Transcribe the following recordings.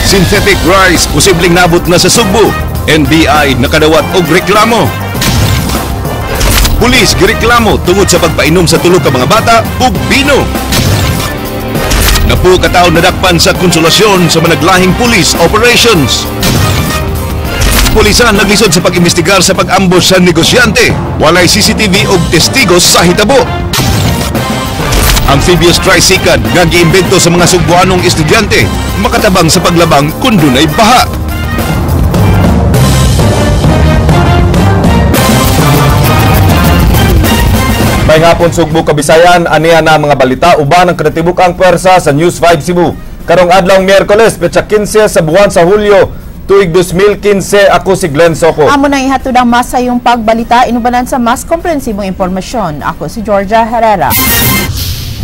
Synthetic rice posibleng nabot na sa Sugbo. NBI nakadawat og reklamo. Pulis gireklamo tungod sa pagpainom sa tulo ka mga bata og bino. Napo ka tawo nadakpan sa Konsolasyon sa managlahing police operations. Pulisan naglisod sa pag-imbestigar sa pag-ambush sa negosyante. Walay CCTV og testigos sa hitabo. Amphibious tricycle nga giimbento sa mga Sugbuanong estudyante makatabang sa paglabang kung dunay baha. May hapon, Sugbo, Kabisayan, aniya na mga balita uban ang kinatibuk ang pwersa sa News 5 Cebu. Karong adlaw Miyerkules, petsa 15 sa buwan sa Hulyo, tuig 2015, ako si Glenn Soco. Amo nang ihatod ang masayong pagbalita inubanan sa mas komprehensibong impormasyon. Ako si Georgia Herrera.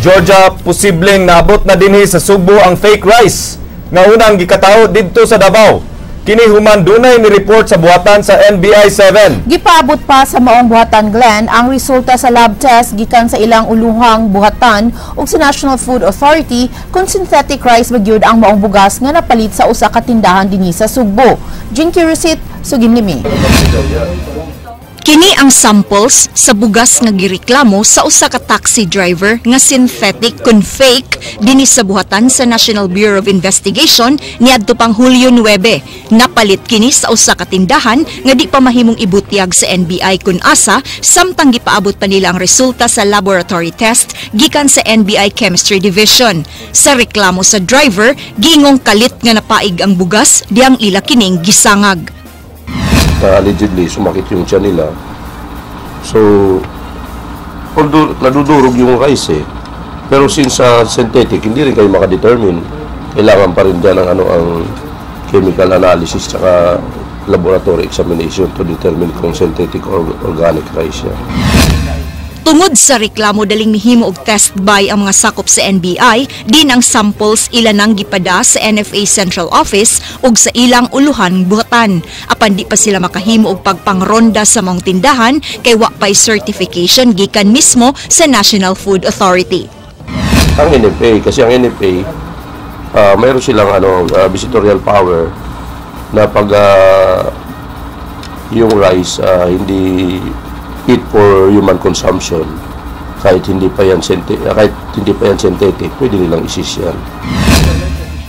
Georgia, posibleng naabot na dinhi sa Sugbo ang fake rice nga unang gikataho didto sa Davao. Kini human dunay ni report sa buhatan sa NBI 7. Gipaabot pa sa maong buhatan, Glenn, ang resulta sa lab test gikan sa ilang uluhang buhatan ug sa National Food Authority kung synthetic rice ba gyud ang maong bugas nga napalit sa usa ka tindahan dinhi sa Sugbo. Jinky Rusit, sugin limi. Kini ang samples sa bugas nga gireklamo sa usa ka taxi driver nga synthetic kun fake dinhi sa buhatan sa National Bureau of Investigation niadto pang Hulyo 9. Napalit kini sa usa ka tindahan nga di pa mahimong ibutyag sa NBI kun asa samtang gipaabot pa nila ang resulta sa laboratory test gikan sa NBI Chemistry Division. Sa reklamo sa driver, giingong kalit nga napaig ang bugas diyang ila kining gisangag. Allegedly sumakit yung tiyan nila. So, although nadudurog yung rice eh. Pero since synthetic, hindi rin kayo makadetermine. Kailangan pa rin dyan ang, ano, ang chemical analysis tsaka laboratory examination to determine kung synthetic or organic rice siya. Tungod sa reklamo, daling mihimo og test buy ang mga sakop sa NBI, din ang samples ila nang gipada sa NFA Central Office ug sa ilang uluhan buhatan. Apan di pa sila makahimo og pagpangronda sa maong tindahan kay wa pay certification gikan mismo sa National Food Authority. Ang NFA, kasi ang NFA, mayroon silang ano, visitorial power na pag yung rice hindi fit for human consumption, kahit hindi pa yan synthetic, pwede nilang i-seize yan.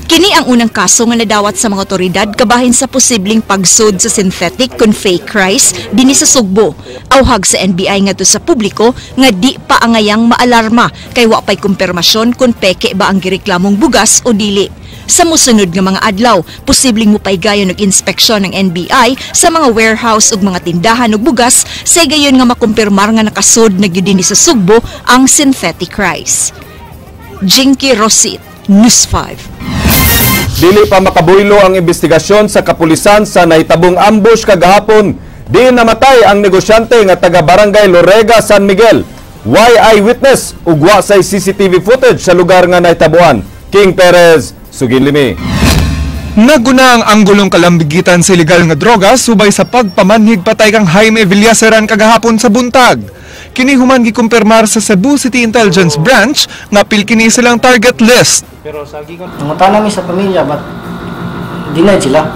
Kini ang unang kaso nga nadawat sa mga otoridad kabahin sa posibleng pagsud sa synthetic kun fake rice dinhi sa Sugbo. Awhag sa NBI ngadto sa publiko nga di pa angayang maalarma kay wa pay kumpirmasyon kung peke ba ang gireklamong bugas o dili. Sa mosunod nga mga adlaw, posibleng mopaygayon og inspeksyon ng NBI sa mga warehouse ug mga tindahan og bugas sa gayon nga makumpirmar nga nakasud na gyud dinhi sa Sugbo ang synthetic rice. Jinky Rosit, News 5. Dili pa makabuylo ang investigasyon sa kapulisan sa nahitabong ambush kagahapon. Di namatay ang negosyante nga taga Barangay Lorega, San Miguel. Way eyewitness ug wa say CCTV footage sa lugar nga nahitabuan. King Perez, sugin limi. Naguna ang anggulong kalambigitan sa ilegal nga droga subay sa pagpamanhig patay kang Jaime Villaseran kagahapon sa buntag. Kini human gikumpirmar sa Cebu City Intelligence Branch nga apil kini silang target list. Nangutana mi sa pamilya, but denied sila.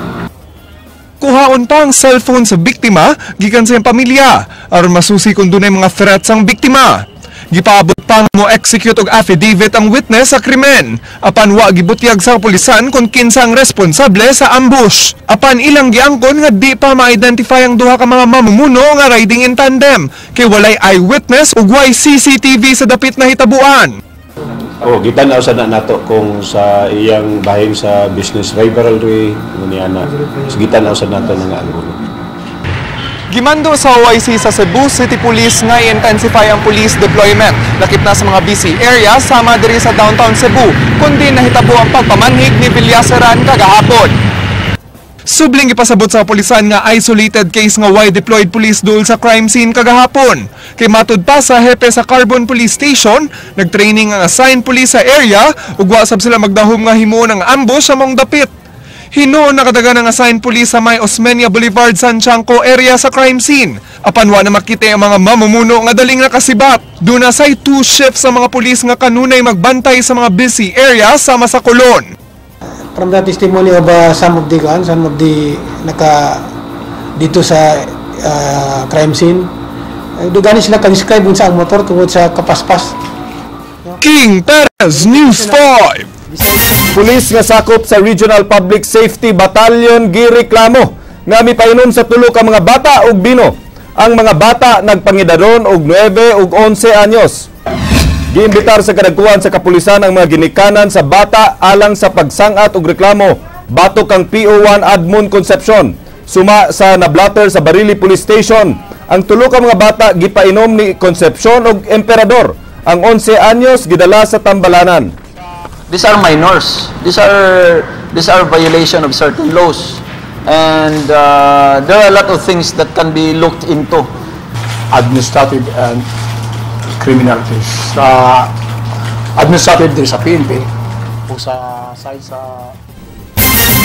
Kuhaon pa ang cellphone sa biktima gikan sa iyang pamilya aron masusi kung dunay mga threats ang biktima. Gipaabot pa mo execute og affidavit ang witness sa krimen. Apan wa gibutyag sa kapulisan kung kinsa ang responsable sa ambush. Apan ilang giangkon nga di pa ma-identify ang duha ka mga mamumuno nga riding in tandem kay walay eyewitness ug way CCTV sa dapit na hitabuan. Oh, gitan-aw sa na nato kung sa iyang bahin sa business rivalry niya na. Gitan-aw sa nato nga anggulo. Gimando sa OIC sa Cebu City Police nga i-intensify ang police deployment. Lakip na sa mga busy area sama diri sa downtown Cebu, kundi nahitabo ang pagpamanhig ni Villaseran kagahapon. Subling gipasabot sa kapulisan nga isolated case nga way deployed police duol sa crime scene kagahapon. Kay matud pa sa hepe sa Carbon Police Station, nagtraining ang assigned police sa area ug wa sab sila magdahom nga himuon ang ambush sa maong dapit. Hinuon nakadagan ang assigned police sa may Osmeña Boulevard, San Chanco area sa crime scene. Apan wa na makita ang mga mamumuno nga daling nakasibat. Duna say 2 shifts sa mga pulis nga kanunay magbantay sa mga busy area sama sa Colon. From the testimony of some of the naka dito sa crime scene, dugani sila ka-describe unsa ang motor tungod sa kapaspas. King Perez, News 5. Pulis nga sakop sa Regional Public Safety Battalion gireklamo nga mipainom sa tulo ka mga bata og bino. Ang mga bata nagpangidaron og 9 ug 11 anyos. Giimbitar sa kadagkuan sa kapulisan ang mga ginikanan sa bata alang sa pagsangat og reklamo batok kang PO1 Admon Concepcion. Suma sa nablatter sa Barili Police Station, ang tulo ka mga bata gipainom ni Concepcion og Emperador. Ang 11 anyos gidala sa Tambalanan. These are minors. These are violation of certain laws. And there are a lot of things that can be looked into. Administrative and criminal case. Sa administrative din sa PNP o sa side sa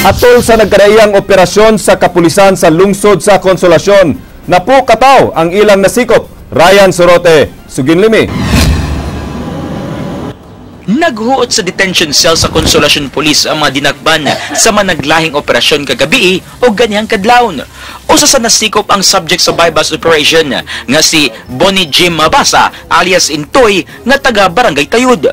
Atol sa nagkadaiyang operasyon sa kapulisan sa lungsod sa Konsolasyon, napo kataw ang ilang nasikop. Ryan Sorote, Suginlimi. Naghuot sa detention cell sa Consolacion Police ang mga dinakban sa managlahing operasyon kagabi o ganihang kadlawon. Usa sa nasikop ang subject sa buy-bust operation nga si Bonnie Jim Mabasa alias Intoy nga taga Barangay Tayud.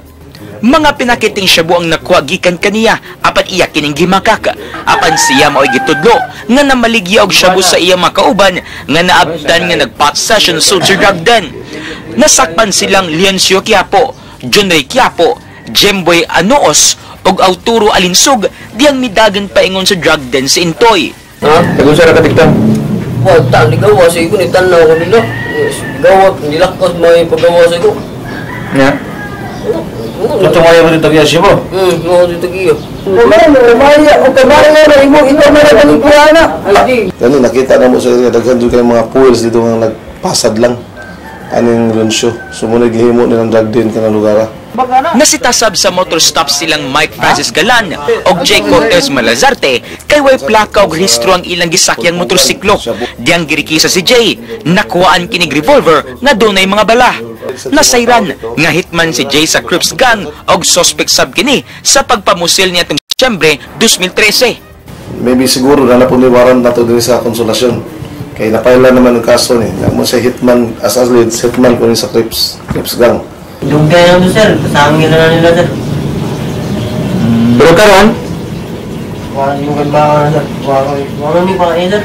Mga pinakiting shabu ang nakuha gikan kaniya apan iya kining gimakak. Apan siya mao'y gitudlo nga namaligya og shabu sa iya mga kauban nga naabtan nga nagpot session sa drug den. Nasakpan silang Leoncio Quiapo, John Ray Quiapo, Jemboy Anoos ug Arturo Alinsug diyang midagan paingon sa drug den si Intoy. Ha? Tagunsa ra katigtan? Wa ta ligawa sa ko ni tan-aw ko nila. Gawa nilakas may paggawa sa ko. Nya. Totoo mo dito kaya siya mo? Mo dito kiyo. Gani nakita na mo sa area daghan jud kay mga pools dito nga nagpasad lang aning lunsyo. So mo gihimo nilang drug den kanang lugar. Nasitasab sa motor stop silang Mike Francis Galan og Jake Cortez Malazarte kay way plaka og rehistro ang ilang gisakyang motorsiklo. Diyang girikisa si Jay, nakuhaan kinig revolver nga dunay mga bala. Nasayran nga hitman si Jay sa Crips Gang og suspect sab kini sa pagpamusil niya itong Setyembre 2013. Maybe siguro na po ni warrant nato diri sa Konsolasyon. Kay napaila naman ang kaso ni. Mo sa hitman as alleged hitman ko ni sa Crips Gang. Dugay na to, sir, pasangil na nila, sir. Pero karon? Wala yung kaibangan na, sir. Wala ni pa sir.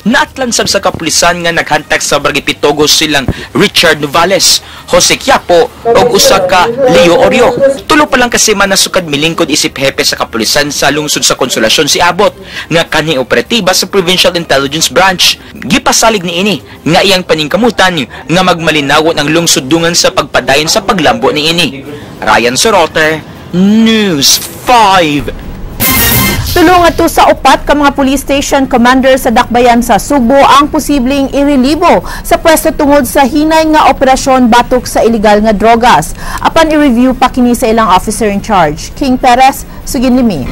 Naatlan sab sa kapulisan nga naghantak sa Barangay Pitogo silang Richard Novales, Jose Quiapo ug usa ka Leo Orio. Tulo pa lang kasi man nasukad milingkod isip hepe sa kapulisan sa lungsod sa Konsolasyon si Abot nga kanhi operatiba sa Provincial Intelligence Branch. Gipasalig niini nga iyang paningkamutan nga magmalinawon ang lungsod dungan sa pagpadayon sa paglambo niini. Ryan Sorote, News 5. Tulong adto sa upat ka mga police station commander sa Dakbayan sa Sugbo ang posibleng irelibo sa pwesto tungod sa hinay nga operasyon batok sa illegal nga drogas. Apan i-review pa kini sa ilang officer in charge. King Perez, Suginlimi.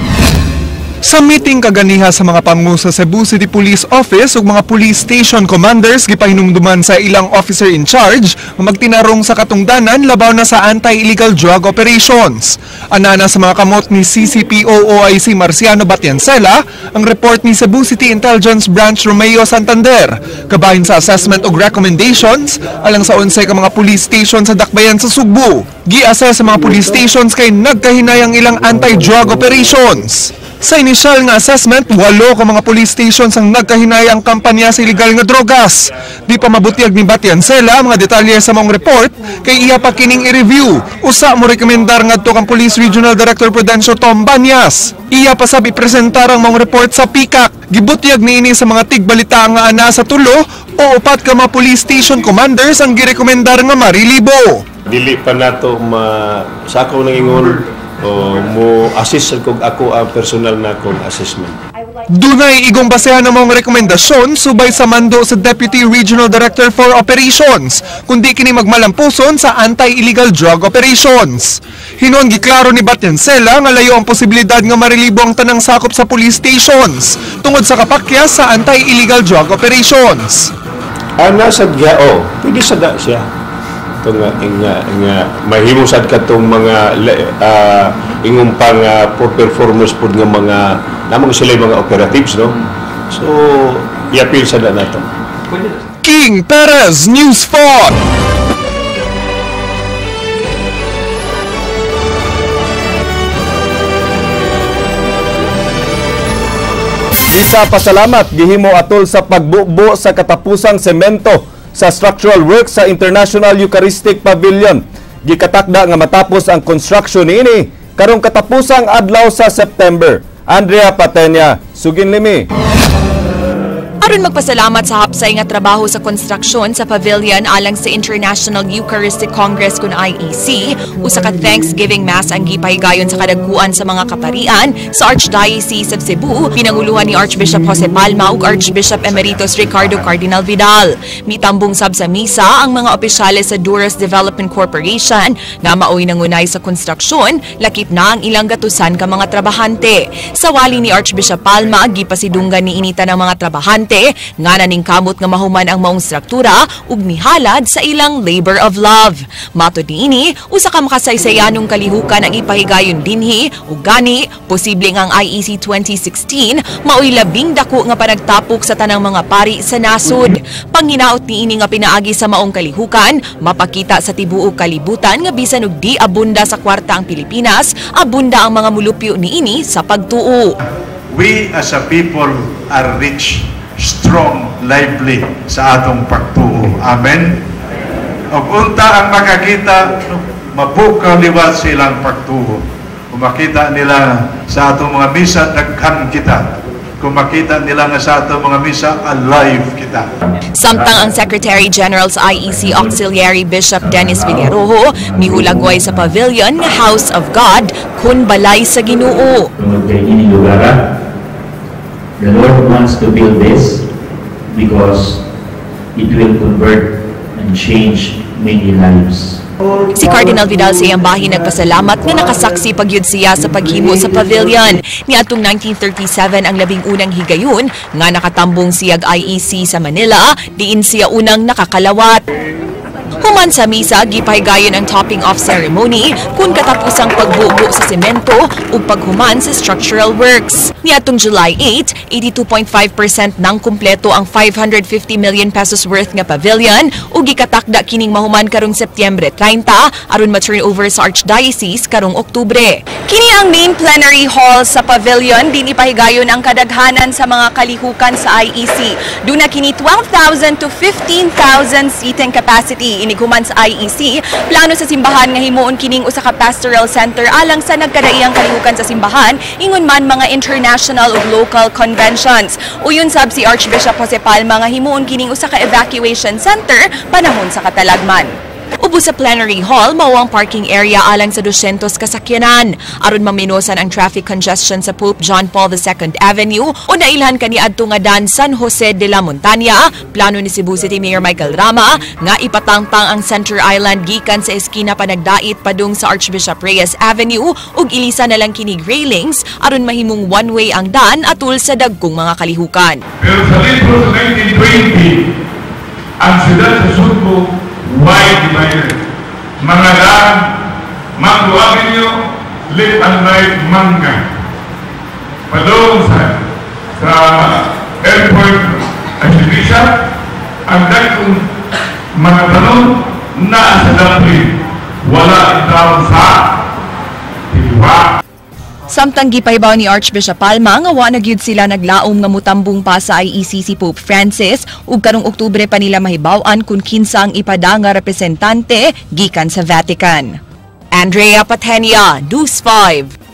Sa meeting kaganiha sa mga pangu sa Cebu City Police Office ug mga police station commanders, gipahinumduman sa ilang officer in charge nga magtinarong sa katungdanan labaw na sa anti-illegal drug operations. Anana sa mga kamot ni CCPO OIC Marciano Batiancela ang report ni Cebu City Intelligence Branch Romeo Santander kabahin sa assessment ug recommendations alang sa 11 ka mga police station sa Dakbayan sa Sugbo. Gi-assess sa mga police stations kay nagkahinay ang ilang anti-drug operations. Sa inisyal nga assessment, walo ka mga police stations ang nagkahinay ang kampanya sa illegal nga drogas. Di pa mabutyag ni Batiancela ang mga detalye sa maong report kay iya pa kining i-review. Usa mo rekomendar ngadto kang Police Regional Director Prudencio Tom Banyas. Iya pa sab ipresentar ang maong report sa PICAC. Gibutyag niini sa mga tigbalita nga ana sa tulo o upat ka mga police station commanders ang girekomendar nga marilibo. Dili pa nato ma sa ako nang ingon o mo assist kog ako ang personal na kong assessment. Dunay igong basehan ng mga rekomendasyon subay sa mando sa Deputy Regional Director for Operations, kundi kini magmalampuson sa anti-illegal drug operations. Hinuon giklaro ni Batiancela nga layo ang posibilidad nga marelibo ang tanang sakop sa police stations tungod sa kapakyas sa anti-illegal drug operations. Ana sad gya oh, pwede sad na siya. Ito nga nga nga mahimo sad katong mga Ingon pang poor performance pud nga mga namang sila yung mga operatives, no? So i-appeal sa na nato. King Perez, News 4. Misa pasalamat gihimo atol sa pagbubo sa katapusang semento sa structural work sa International Eucharistic Pavilion. Gikatakda nga matapos ang construction niini karong katapusang adlaw sa September. Andrea Patenya, sugin limi. Aron magpasalamat sa hapsay nga trabaho sa konstruksyon sa pavilion alang sa International Eucharistic Congress kun IEC, usa ka Thanksgiving Mass ang gipahigayon sa kadagkuan sa mga kaparian sa Archdiocese of Cebu, pinanguluhan ni Archbishop Jose Palma ug Archbishop Emeritus Ricardo Cardinal Vidal. Mitambong sab sa misa ang mga opisyales sa Duras Development Corporation nga maoy nangunay sa konstruksyon, lakip na ang ilang gatusan ka mga trabahante. Sa wali ni Archbishop Palma, gipasidunggan ni inita ng mga trabahante nga naningkamot nga mahuman ang maong struktura ug nihalad sa ilang labor of love. Matod niini, usa ka makasaysayanong kalihukan ang ipahigayon dinhi ug gani posible nga ang IEC 2016 maoy labing dako nga panagtapok sa tanang mga pari sa nasod. Panghinaot niini nga pinaagi sa maong kalihukan, mapakita sa tibuok kalibutan nga bisan og di abunda sa kwarta ang Pilipinas, abunda ang mga mulupyo niini sa pagtuo. We as a people are rich, strong, lively sa atong pagtuo. Amen? Og unta ang makakita, mapukaw liwat silang pagtuo. Kung makita nila sa atong mga misa, daghan kita. Kung makita nila nga sa atong mga misa, alive kita. Samtang ang Secretary General sa IEC Auxiliary Bishop Dennis Villarojo mihulagway sa pavilion nga House of God kun balay sa Ginoo. The Lord wants to build this because it will convert and change many lives. Si Cardinal Vidal sa iyang bahin nagpasalamat nga nakasaksi pagyud siya sa paghimo sa pavilion. Niadtong 1937 ang labing unang higayon nga nakatambong siyag IEC sa Manila, diin siya unang nakakalawat. Human sa misa, gipahigayon ang topping off ceremony kung katapusang pagbubo sa semento ug paghuman sa structural works. Niadtong July 8, 82.5% nang kumpleto ang 550 million pesos worth nga pavilion ug gikatakda kining mahuman karong Setyembre 30 aron ma-turn over sa Archdiocese karong Oktubre. Kini ang main plenary hall sa pavilion, din ipahigayon ang kadaghanan sa mga kalihukan sa IEC. Duna kini 12,000 to 15,000 seating capacity. Inighuman sa IEC, plano sa simbahan nga himuon kining usa ka pastoral center alang sa nagkadaiyang kalihukan sa simbahan, ingon man mga international ug local conventions. Uyon sab si Archbishop Jose Palma nga himuon kining usa ka evacuation center panahon sa katalagman. Ubos sa plenary hall, mao ang parking area alang sa 200 kasakyanan. Aron maminosan ang traffic congestion sa Pope John Paul II Avenue o nailhan kaniadto nga dan San Jose de la Montaña, plano ni Cebu City Mayor Michael Rama nga ipatangtang ang Center Island gikan sa eskina panagdait padung sa Archbishop Reyes Avenue ug ilisa na lang kinig railings aron mahimong one-way ang dan atul sa dagkong mga kalihukan. Pero sa libro sa 1920, ang siyudad sa Sugbo wide divided. Mga daan, Mango Avenue, left and right, Manga. Padung sa airport Archbishop, ang dagkong mga tanong naa sa Dublin, wala daw sa Tiliwa. Samtang gipahibaw ni Archbishop Palma nga wa na gyud sila naglaom nga mutambong pa sa IEC si Pope Francis ug karong Oktubre pa nila mahibaw-an kung kinsa ang ipada nga representante gikan sa Vatican. Andrea Patenia, News 5.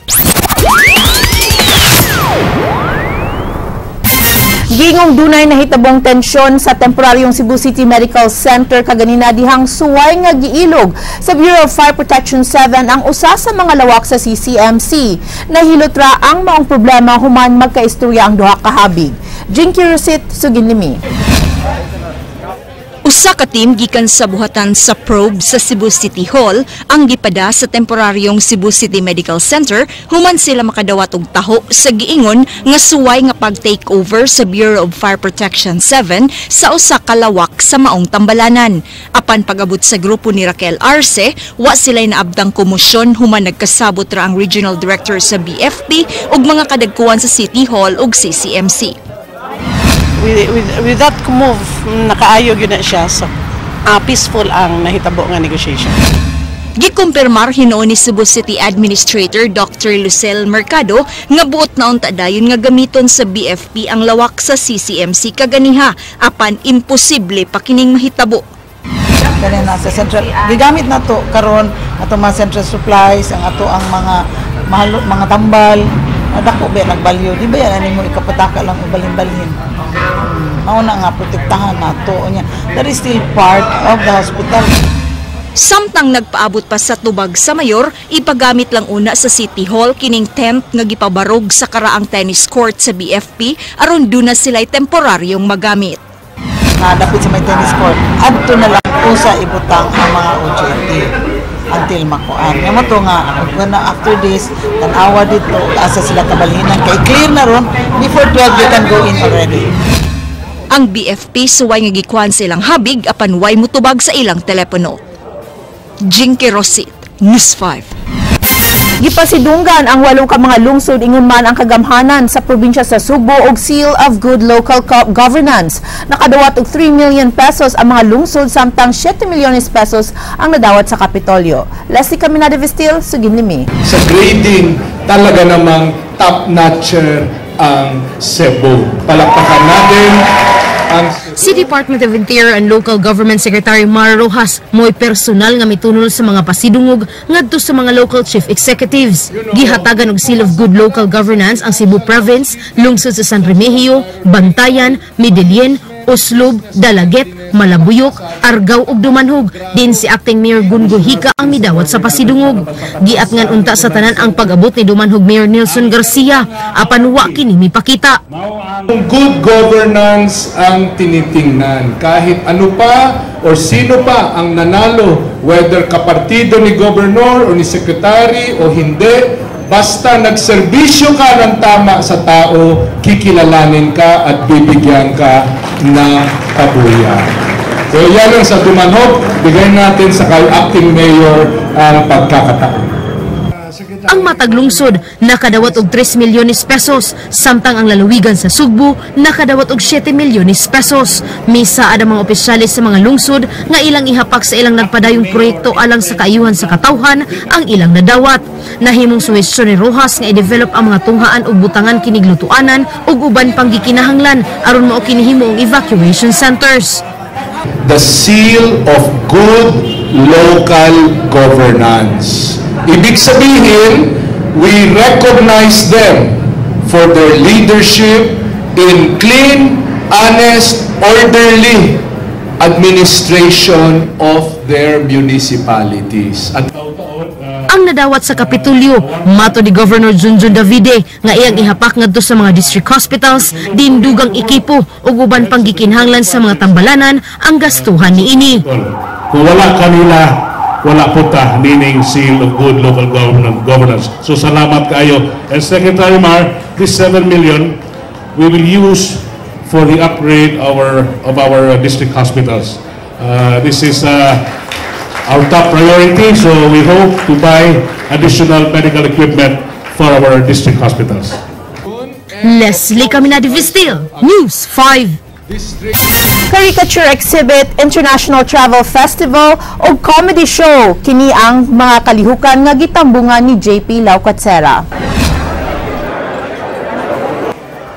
Gingong dunay nahitabong tensyon sa temporaryong Cebu City Medical Center kaganina dihang suway nga giilog sa Bureau of Fire Protection 7 ang usa sa mga lawak sa CCMC. Nahilot ra ang maong problema human magkaistorya ang duha ka habig. Jinky Rusit, sugin limi. Usa ka team gikan sa buhatan sa probe sa Cebu City Hall ang gipada sa temporaryong Cebu City Medical Center human sila makadawat og taho sa giingon nga suway nga pag-takeover sa Bureau of Fire Protection 7 sa usa ka lawak sa maong tambalanan. Apan pag-abot sa grupo ni Raquel Arce, wa sila'y naabdang komosyon human nagkasabot ra ang Regional Director sa BFP ug mga kadagkuan sa City Hall ug CCMC. With that move, nakaayo gyud na siya. So, peaceful ang nahitabo nga negotiation. Gikumpirmar hinuon ni Cebu City Administrator Dr. Lucel Mercado nga buot na unta dayon nga gamiton sa BFP ang lawak sa CCMC kaganiha apan imposible pa kining mahitabo. Kani nasa central gigamit na to karon ato mga central supplies, ang ato ang mga mahalo, mga tambal dako ba nagbalyo, di ba yan ani mo ikapataka lang o balhin-balhin. Mao na nga protektahan nato niya. That is still part of the hospital. Samtang nagpaabot pa sa tubag sa mayor, ipagamit lang una sa City Hall kining tent nga gipabarog sa karaang tennis court sa BFP aron duna sila'y temporaryong magamit. Nga dapit sa may tennis court, adto na lang usa ibutang ang mga OJT until makuan. Nga mo to nga na after this, tan-awa dito asa sila kabalhinan kay clear na ron before 12 they can go in already. Ang BFP suway nga gikuan silang habig apan way mutubag sa ilang telepono. Jinky Rosit, News 5. Gipasidunggan ang 8 ka mga lungsod ingon man ang kagamhanan sa probinsya sa Sugbo og Seal of Good Local Governance. Nakadawat og 3 million pesos ang mga lungsod samtang 7 milyones pesos ang nadawat sa Kapitolyo. Leslie Caminada Vestil, sugin limi. Sa grading, talaga namang top-notcher ang Cebu. Palakpakan natin ang Si Department of Interior and Local Government Secretary Mar Rojas mo'y personal nga mitunol sa mga pasidungog ngadto sa mga local chief executives. Gihatagan og Seal of Good Local Governance ang Cebu Province, lungsod sa San Remigio, Bantayan, Medellin, Oslob, Dalaguete, Malabuyok, Argao ug Dumanhog. Din si Acting Mayor Gungo Hika ang midawat sa pasidungog. Giatngan unta sa tanan ang pag-abot ni Dumanhog Mayor Nelson Garcia apan wa kini mipakita. Good governance ang tinitingnan. Kahit ano pa or sino pa ang nanalo, whether kapartido ni governor o ni secretary o hindi, basta nagserbisyo ka ng tama sa tao, kikilalanin ka at bibigyan ka ng kabuya. So yan ang sa Dumanhog, bigay natin sa kay acting mayor ang pagkakataon. Ang matag lungsod nakadawat og 3 milyones pesos, samtang ang lalawigan sa Sugbo nakadawat og 7 milyones pesos. Misaad ang mga opisyales sa mga lungsod nga ilang ihapak sa ilang nagpadayong proyekto alang sa kaayuhan sa katawhan ang ilang nadawat. Nahimong suhestyon ni Rojas nga i-develop ang mga tunghaan ug butangan kinig lutuanan ug uban pang gikinahanglan aron mao kini himuong evacuation centers. The seal of good local governance. Ibig sabihin, we recognize them for their leadership in clean, honest, orderly administration of their municipalities. At Ang nadawat sa Kapitolyo, mato ni Governor Junjun Davide nga iyang ihapak ngadto sa mga district hospitals, dindugang ekipo ug uban pang gikinahanglan sa mga tambalanan ang gastuhan niini. Kung wala kanila, wala po ta nining seal of good local governance. So salamat kayo. And Secretary Mar, this 7 million we will use for the upgrade of our district hospitals. This is our top priority, so we hope to buy additional medical equipment for our district hospitals. Leslie Caminadi Vistil, News 5. Caricature exhibit, International Travel Festival o comedy show, kini ang mga kalihukan nga gitambungan ni JP Laucatsera.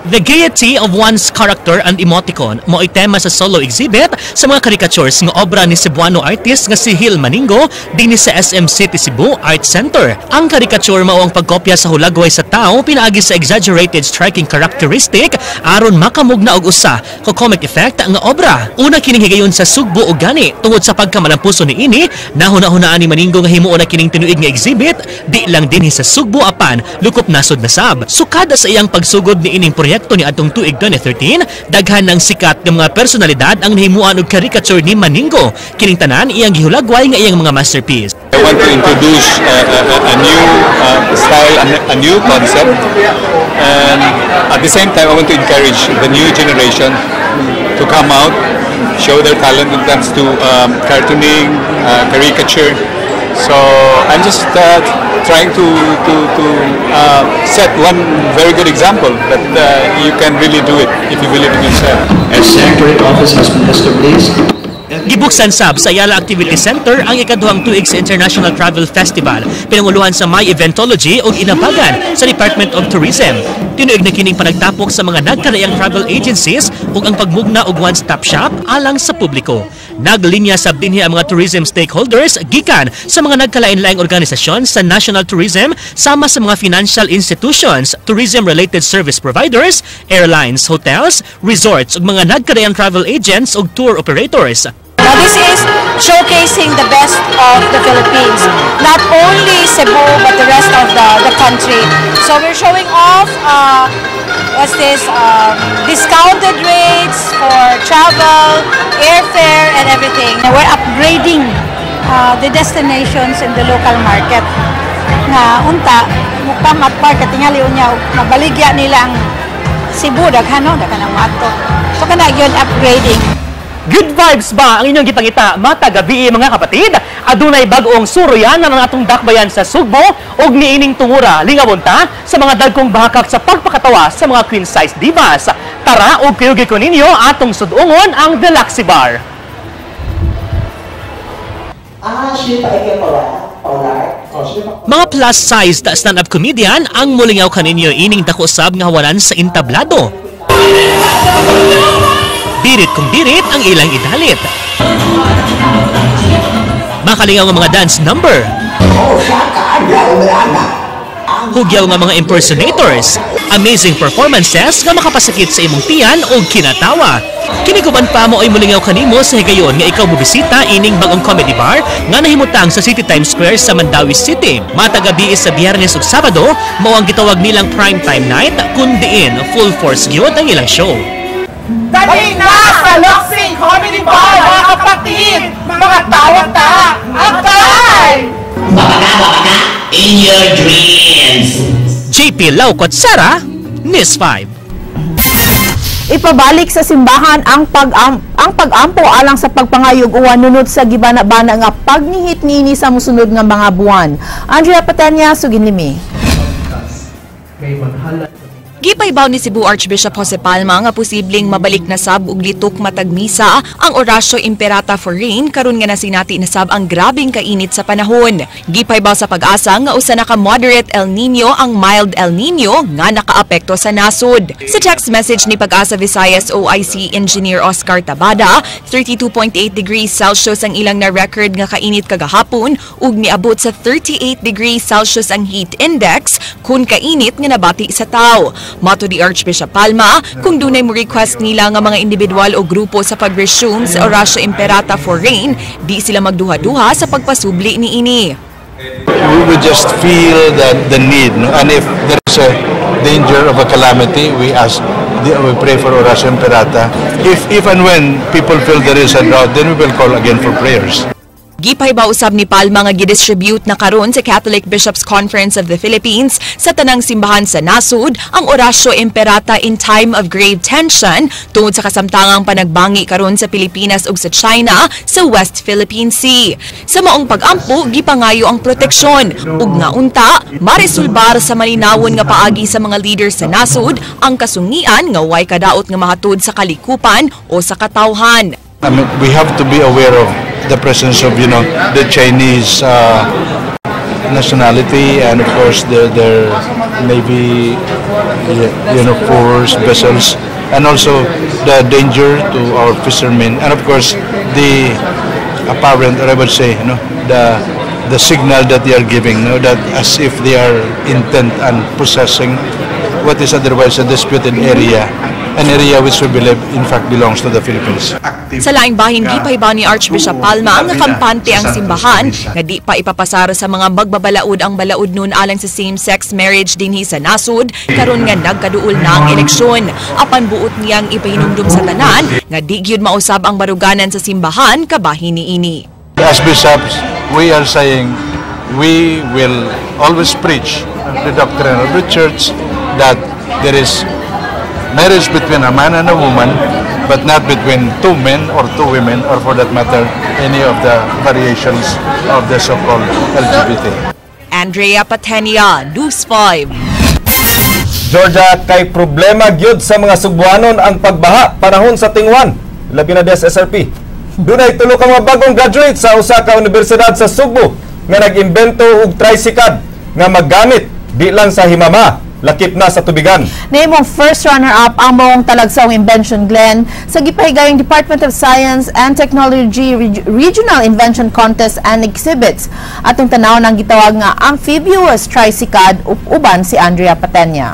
The gaiety of one's character and emoticon mo'y tema sa solo exhibit sa mga caricatures nga obra ni Cebuano artist nga si Gil Maningo dinhi sa SM City Cebu Art Center. Ang caricature mao ang pagkopya sa hulagway sa tao pinaagi sa exaggerated striking characteristic aron makamugna og usa ka comic effect nga obra. Una kining higayon sa Sugbo og gani tungod sa pagkamalampuso niini, nahuna-hunaan ni Maningo nga himuon na kining tinuig nga exhibit di lang dinhi sa Sugbo apan lukop nasod na sab. Sukada sa iyang pagsugod niining proyekto, proyekto ni atong tuig 2013, daghan ng sikat nga mga personalidad ang nahimuan og caricature ni Maningo. Kining tanan iyang gihulagway nga iyang mga masterpiece. I want to introduce a new style, a new concept, and at the same time, I want to encourage the new generation to come out, show their talent when it comes to cartooning, caricature. So I'm just trying to set one very good example that you can really do it if you believe in yourself. A secretary office has been established. Gibuksan sab sa Ayala Activity Center ang ikaduhang tuig sa International Travel Festival, pinanguluhan sa My Eventology ug inabagan sa Department of Tourism. Tinuig na kining panagtapok sa mga nagkalaiyang travel agencies ug ang pagmugna og one-stop shop alang sa publiko. Naglinya sab dinhi ang mga tourism stakeholders gikan sa mga nagkalain-laing organisasyon sa national tourism sama sa mga financial institutions, tourism-related service providers, airlines, hotels, resorts ug mga nagkalaiyang travel agents ug tour operators. Now, this is showcasing the best of the Philippines. Not only Cebu, but the rest of the country. So we're showing off, what's this, discounted rates for travel, airfare, and everything. We're upgrading the destinations in the local market. Nga unta, mo-come at par katingali unya mabaligya nila ang Cebu, daghan no, daghan ang moadto. So kana gyud upgrading. Good vibes ba ang inyong gipangita matag gabii, mga kapatid? Adunay bag-ong suroyan ang atong dakbayan sa Sugbo ug niining tungura lingawon ta sa mga dagkong bahakak sa pagpakatawa sa mga queen size divas. Tara ug kuyugi ko ninyo atong sudungon ang Deluxe Bar. Ah, siya pa ikaw pala? Mga plus-sized stand-up comedian ang mulingaw kaninyo ining dako sab nga hawanan sa entablado. Birit kung birit ang ilang idalit. Makalingaw nga mga dance number. Hugyaw nga mga impersonators. Amazing performances nga makapasakit sa imong tiyan o kinatawa. Kiniguban pa mo ay mulingaw kanimo sa higayon nga ikaw mobisita ining bagong comedy bar nga nahimutang sa City Times Square sa Mandaue City. Matag gabi sa Biyernes ug Sabado mao ang gitawag nilang prime time night kun diin full force gyud ang ilang show. Dali na sa Luxing Comedy Bar, mga kapatid! Mga tawa ta! Agay! In your dreams. JP Laucot Sara, News 5. Ipabalik sa simbahan ang pag-ampo alang sa pagpangayog uwan nunot sa gibana-bana nga pagnihit niini sa musunod nga mga buwan. Andrea Patenya, Suginlimi. Gipaybaw ni Cebu Archbishop Jose Palma nga posibleng mabalik na sab og litok matag misa ang Oratio Imperata for Rain karon nga nasinati na sab ang grabeng kainit sa panahon. Gipaybaw sa Pag-asa nga usa na ka moderate El Nino ang mild El Nino nga nakaapekto sa nasod. Sa text message ni Pag-asa Visayas OIC Engineer Oscar Tabada, 32.8 degrees Celsius ang ilang na record nga kainit kagahapon ug niabot sa 38 degrees Celsius ang heat index kun kainit nga nabati sa tao. Mato ni Archbishop Palma, kung dunay mo request nila nga mga individual o grupo sa pag-resume sa Oratio Imperata for Rain, di sila magduha-duha sa pagpasubli ni ini. We would just feel that the need, no? And if there is a danger of a calamity, we pray for Oratio Imperata. If and when people feel there is a drought, then we will call again for prayers. Gipaybaw usab ni Palma nga gidistribute na karon sa Catholic Bishops Conference of the Philippines sa tanang simbahan sa nasod ang Oratio Imperata in time of grave tension tungod sa kasamtangang panagbangi karon sa Pilipinas ug sa China sa West Philippine Sea. Sa maong pag-ampo, gipangayo ang proteksyon ug nga unta maresolbar sa malinawon nga paagi sa mga leaders sa nasod ang kasungian nga way kadaot nga mahatod sa kalikupan o sa katawhan. I mean, we have to be aware of the presence of the Chinese nationality and of course their navy force vessels and also the danger to our fishermen and of course the apparent, or I would say, the signal that they are giving, that as if they are intent on possessing what is otherwise a disputed area. an area which we believe in fact belongs to the Philippines. Sa laing bahin, gipahibaw ni Archbishop Palma nga kampante ang simbahan nga di pa ipapasar sa mga magbabalaod ang balaod nun alang sa same-sex marriage dinhi sa nasod karon nga nagkaduol na ang eleksyon. Apan buot niyang ipahinumdum sa tanan nga di gyud mausab ang baruganan sa simbahan kabahin niini. As bishops, we are saying we will always preach the doctrine of the church that there is marriage between a man and a woman, but not between two men or two women, or for that matter, any of the variations of the so-called LGBT. Andrea Patenia, News 5. Georgia, kay problema gyud sa mga Sugbuanon ang pagbaha panahon sa tingwan, labi na sa SRP. Dunay tulo ka mga bagong graduate sa usa ka universidad sa Sugbo nga nag-imbento og tricycad nga maggamit di lang sa himama, lakip na sa tubigan. Nahimong first runner-up ang maong talagsaong invention, Glenn, sa gipahigayong Department of Science and Technology Regional Invention Contest and Exhibits. Atong tanaw ng gitawag nga amphibious tricycad, uban si Andrea Patenya.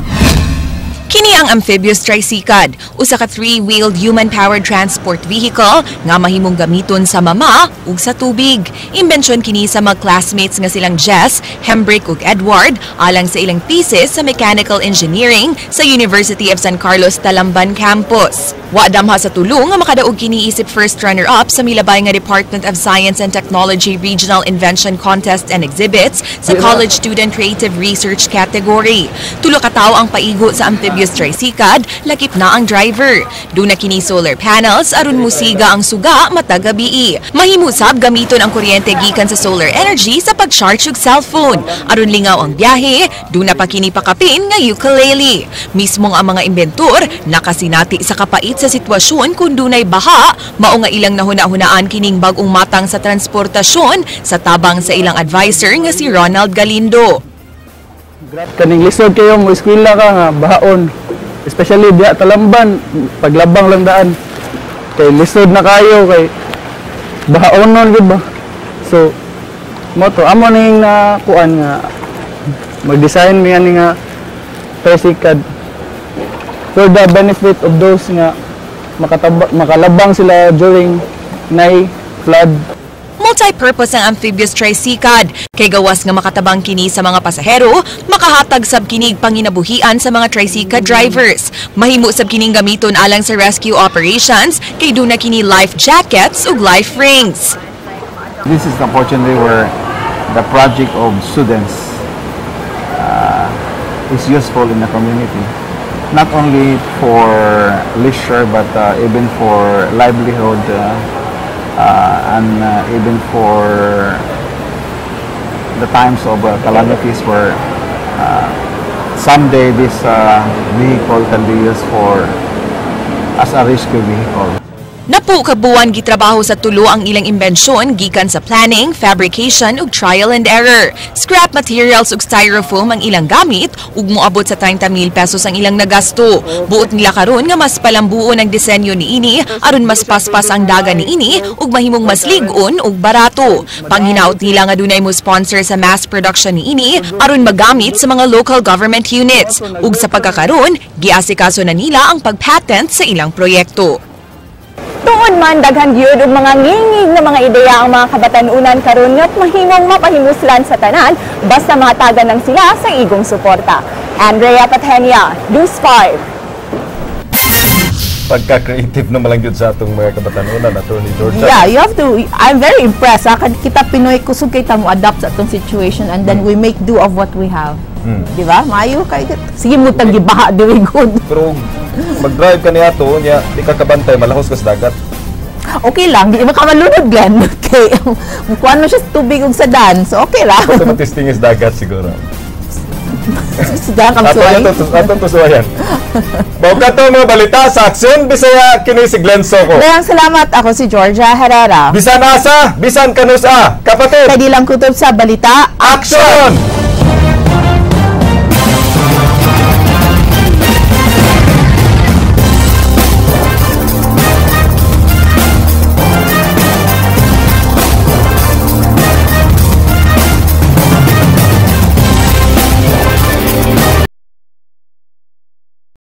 Kini ang amphibious tricycad, usa ka three-wheeled human-powered transport vehicle nga mahimong gamiton sa mama ug sa tubig. Imbensyon kini sa mga classmates nga silang Jess, Hembrick ug Edward alang sa ilang thesis sa Mechanical Engineering sa University of San Carlos Talamban Campus. Wa damha sa tulo nga makadaog kini isip first runner-up sa milabay nga Department of Science and Technology Regional Invention Contest and Exhibits sa College Student Creative Research category. Tulo ka tawo ang paigo sa amphibious tricycad, lakip na ang driver. Duna kini solar panels aron musiga ang suga matag gabii. Mahimo sab gamiton ang kuryente gikan sa solar energy sa pag-charge og cellphone. Aron lingaw ang biyahe, duna pa kini pakapin nga ukulele. Mismo ang mga inventor nakasinati sa kapait sa sitwasyon kung dunay baha, mao nga ilang nahuna-hunaan kining bag-ong matang sa transportasyon sa tabang sa ilang advisor nga si Ronald Galindo. Kaning lisod kayo mo eskwela ka nga bahaon, especially diya Talamban, paglabang lang daan kay lisod na kayo kay bahaon nun gud ba. So mo to amo ning na kuan nga mag-design mi ani nga tricycad for the benefit of those nga makalabang sila during night flood. Multi-purpose ang amphibious tricycad kay gawas nga makatabang kini sa mga pasahero, makahatag sab kinig panginabuhian sa mga tricycad drivers. Mahimo sab kining gamiton alang sa rescue operations kay duna kini life jackets ug life rings. This is unfortunately where the project of students is useful in the community, not only for leisure but even for livelihood and even for the times of calamities where someday this vehicle can be used for as a rescue vehicle. Napo ka buwan gitrabaho sa tulo ang ilang imbensyon gikan sa planning, fabrication ug trial and error. Scrap materials ug styrofoam ang ilang gamit ug moabot sa 30,000 pesos ang ilang nagasto. Buot nila karon nga mas palambuon ang disenyo niini aron mas paspas ang dagan niini ug mahimong mas lig-on ug barato. Panghinaot nila nga dunay mo sponsor sa mass production niini aron magamit sa mga local government units ug sa pagkakaron giasikaso na nila ang pagpatent sa ilang proyekto. Tuod man daghan gyud og mga ngingig na mga ideya ang mga kabatan-unan karon nga mahimong mapahimuslan sa tanan basta mahatagan lang sila sa igong suporta. Andrea Patenia, News 5. Pagka-creative na malang gyud sa atong mga kabatan-unan, Attorney Georgia. Yeah, you have to, I'm very impressed. Ha? Kita Pinoy, kusog kay ta mo adapt sa atong situation and then we make do of what we have. Di ba? Maayo kay sige mo tag gibaha diri good. Pero mag-drive ka niya to, niya di ka kabantay, malahos ka sa dagat. Okay lang, di mo ka malunod, Glenn. Okay. Mukuan mo siya sa tubig ug sa dan. So okay ra. Basta matisting is dagat siguro. Sudan kang suway. Atong tusuwayan. Mao kato mga balita sa Aksyon Bisaya, kini si Glenn Soco. Daghang salamat, ako si Georgia Herrera. Bisan asa, bisan kanusa, kapatid. Pwede lang kutob sa balita. Action!